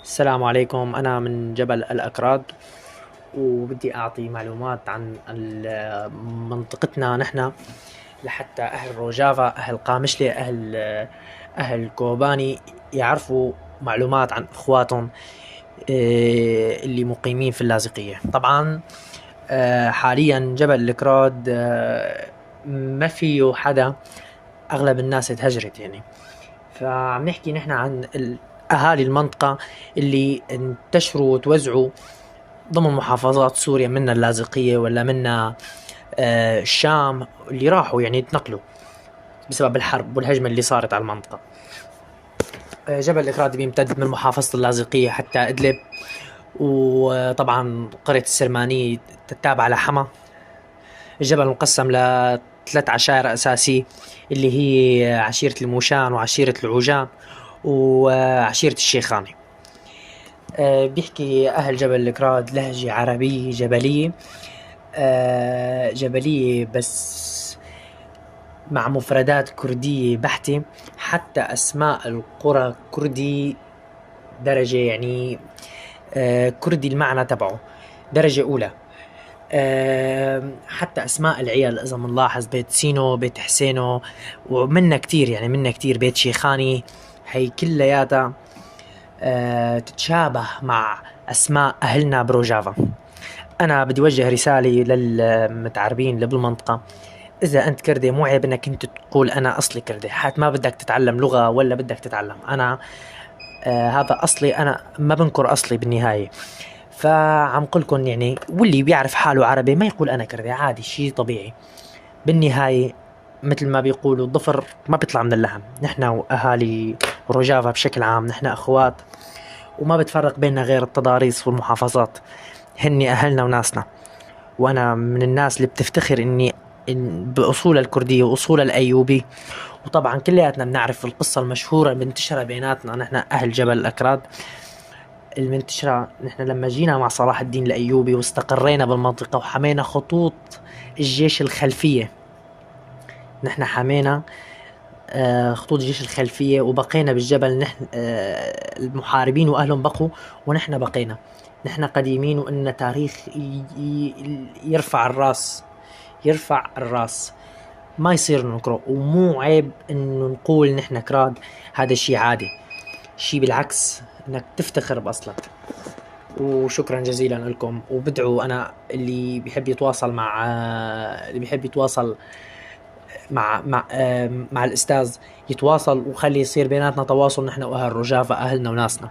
السلام عليكم. أنا من جبل الأكراد، وبدي أعطي معلومات عن منطقتنا نحن، لحتى أهل روجافا، أهل قامشلي، أهل كوباني يعرفوا معلومات عن إخواتهم اللي مقيمين في اللاذقية. طبعا حاليا جبل الأكراد ما فيه حدا، أغلب الناس تهجرت يعني. فعم نحكي نحن عن أهالي المنطقة اللي انتشروا وتوزعوا ضمن محافظات سوريا، منا اللاذقية ولا منا الشام، اللي راحوا يعني تنقلوا بسبب الحرب والهجمة اللي صارت على المنطقة. جبل الأكراد بيمتد من محافظة اللاذقية حتى إدلب، وطبعا قرية السرمانية تتابع لحما. الجبل مقسم لثلاث عشائر أساسية، اللي هي عشيرة الموشان وعشيرة العوجان وعشيرة الشيخاني. بيحكي أهل جبل الأكراد لهجة عربية جبلية، جبلية بس مع مفردات كردية بحتة، حتى أسماء القرى كردي درجة، كردي المعنى تبعه درجة أولى. حتى أسماء العيال إذا منلاحظ، بيت سينو، بيت حسينو، ومنا كتير، يعني منا كتير، بيت شيخاني، هي كلياتها تتشابه مع أسماء أهلنا بروجافا. أنا بدي وجه رسالة للمتعربين اللي بالمنطقة، إذا أنت كردي مو عيب إنك أنت تقول أنا أصلي كردي، حتى ما بدك تتعلم لغة ولا بدك تتعلم، أنا هذا أصلي، أنا ما بنكر أصلي بالنهاية. فعم قلكن واللي بيعرف حاله عربي ما يقول أنا كردي، عادي، شي طبيعي. بالنهاية مثل ما بيقولوا الضفر ما بيطلع من اللحم، نحن وأهالي روجافا بشكل عام نحن أخوات، وما بتفرق بيننا غير التضاريس والمحافظات، هني أهلنا وناسنا. وأنا من الناس اللي بتفتخر إني بأصول الكردية وأصول الأيوبي، وطبعا كلياتنا بنعرف القصة المشهورة المنتشرة بيناتنا نحن أهل جبل الأكراد، المنتشرة نحن لما جينا مع صلاح الدين الأيوبي واستقرينا بالمنطقة وحمينا خطوط الجيش الخلفية، نحن حمينا خطوط الجيش الخلفية وبقينا بالجبل، نحن المحاربين وأهلهم بقوا ونحن بقينا، نحن قديمين وإلنا تاريخ يرفع الراس، يرفع الراس، ما يصير ننكره، ومو عيب إنه نقول نحن كراد، هذا شيء عادي، شيء بالعكس إنك تفتخر بأصلك. وشكرا جزيلا لكم، وبدعو أنا اللي بيحب يتواصل مع، اللي بيحب يتواصل مع، مع، مع الأستاذ يتواصل، وخلي يصير بيناتنا تواصل نحن وأهل روجافا، أهلنا وناسنا.